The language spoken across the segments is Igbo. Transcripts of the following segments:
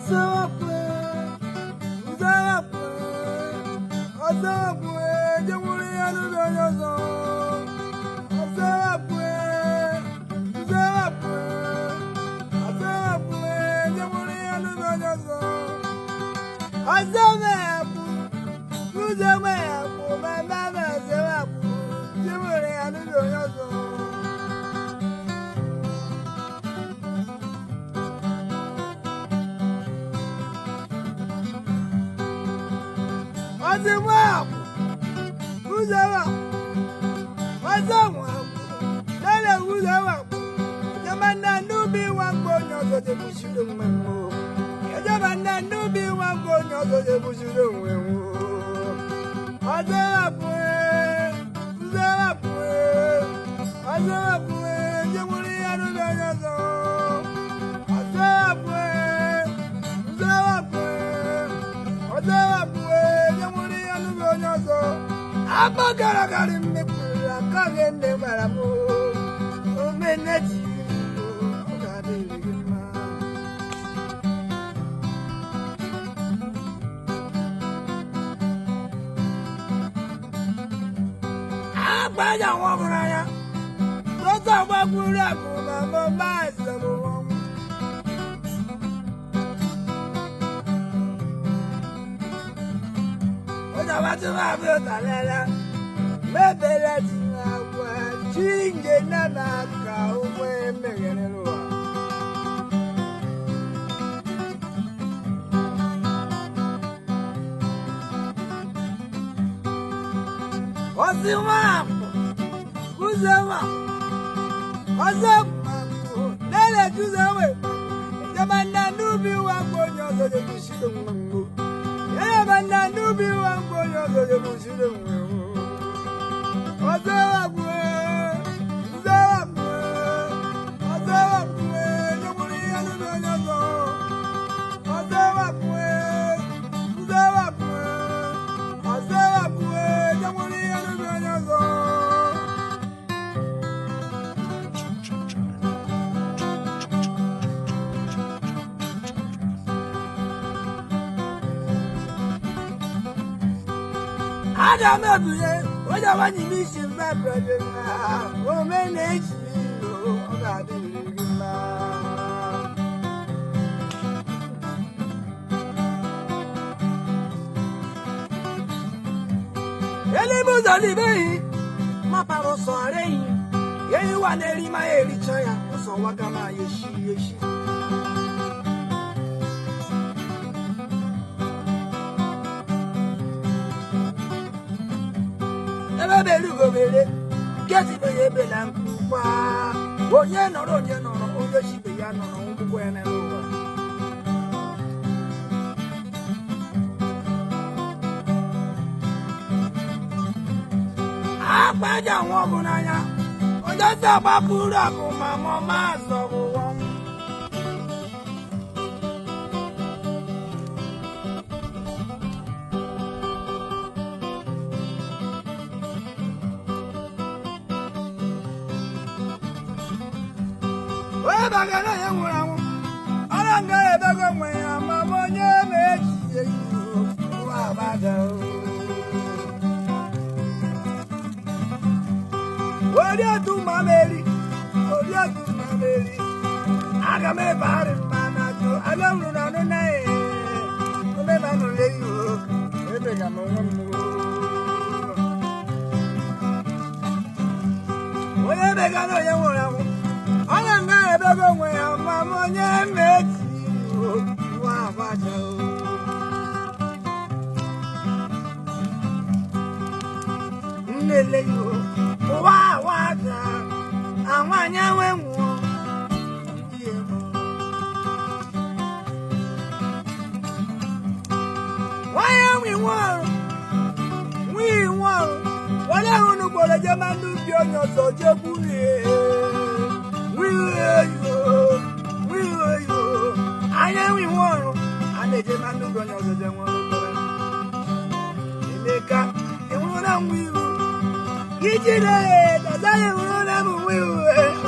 Ọsọwapụ, ụzọwapụ, ọsọwapụ, jekwuru ya n'ụlọ onye ọzọ. Ọsọwapụ, ụzọwapụ, ọsọwapụ, jekwuru ya n'ụlọ onye ọzọ. Ọsọwapụ, ụzọwapụ, mama ọsọwapụ, jekwuru ya n'ụlọ onye ọzọ. Ọsọwapụ, ụzọwapụ, ọsọwapụ, lele ụzọwapụ. Ejema n'ubi nwa mgbe onye ọzọ jekwusiri onwe m. Ejema n'ubi nwa mgbe onye ọzọ jekwusiri onwe m. Ọsọwapụ, ụzọwapụ, ọsọwapụ, jekwuru ya n'ụlọ onye ọzọ. Ọsọwapụ, ụzọwapụ, ọsọwapụ, jekwuru ya n'ụlọ onye ọzọ. Agba gara gara mmepụrụ aka gị nne gbara m. Omeneji, ọ ga-adịrị gị mma. Agba ya nwa ọbụla ya. Lọ́tọ̀ gbakwuru akụ ma mọ máa sọ̀rọ̀ wọn. Onye ọbata máa bí ụta lẹ́la. Mebere ti agwa chinge na na-aka ụmụ emeghere n'ụwa. Ọsị nwapụ, ụzọ nwapụ, ọsọ nwapụ, lele jụzọ nwe. Ejema nna n'ubi nwa mgbe onye ọzọ jekwusiri onwe m. Ejema nna n'ubi nwa mgbe onye ọzọ jekwusiri onwe m. Ọsọ nwapụ, ụzọ nwapụ, ọsọ nwapụ, jekwuru ya n'ubi onye ọzọ. Ọsọ nwapụ, ụzọ nwapụ, ọsọ nwapụ, jekwuru ya n'ubi onye ọzọ. Aga m ebunye onye ọbanye n'isi mmepe dị mma, omeneji, ọ ga-adịrị gị mma. Eluigwe ụzọ n'ibeghị mapara ụsọ areghị ehi wa na-eri ma ya ericha ya ụsọ waga ma ya eshi eshi. Ebe berugo bere ketibe ya ebe na mkpukpa onye nọrọ onye nọrọ onye chibe ya nọrọ ngwụgwọ ya n'elu ụwa. Akpa eji anwụ ọgụ n'anya onye si agbapụrụ akụ ma ma ma azọbụwọ. Onye bagara onye nwụrụ anwụ ọrụ nga ebego nwe ya ma ma onye ma ejiye ụwa agbada. Ori otu mameri, ori otu mameri, aga m ebegharị mma na jụ aga m ruru anụ na ee ome ma nụ leyi o emega m onwe m. Onye megara onye nwụrụ anwụ onye nga ebego onwe ya ma ma onye ma eji ụwa agbaja. Nnele yo ụwa awaja àwọn anyanwé nwụọ. Nwanyị nwe nwe ọrụ nwe nwe ọrụ wọlé ahụ n'ugboro jema n'ubi onye ọzọ jegburie nwiyo anya nwe nwe ọrụ a na-eje ma n'ubi onye ọzọ je nwe ọrụ. Emeka ịhụrụ na nwa iwu ijide dada ịhụrụ na m nwa iwu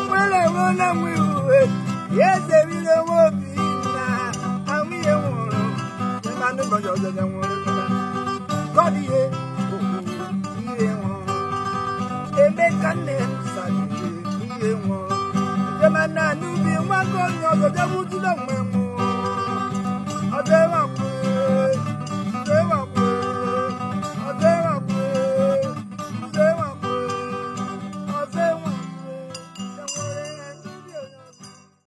nwere ịhụrụ na nwa iwu ya ezebire nwa obi na ahụ ihe nwụrụ. ma n'ụlọ onye ọzọ ya nwere gọdị ihe ihe nwụrụ. Emeka nne m salite ihe nwụrụ. Jema na n'ubi nwa nke onye ọzọ jewujide onwe nwụrụ.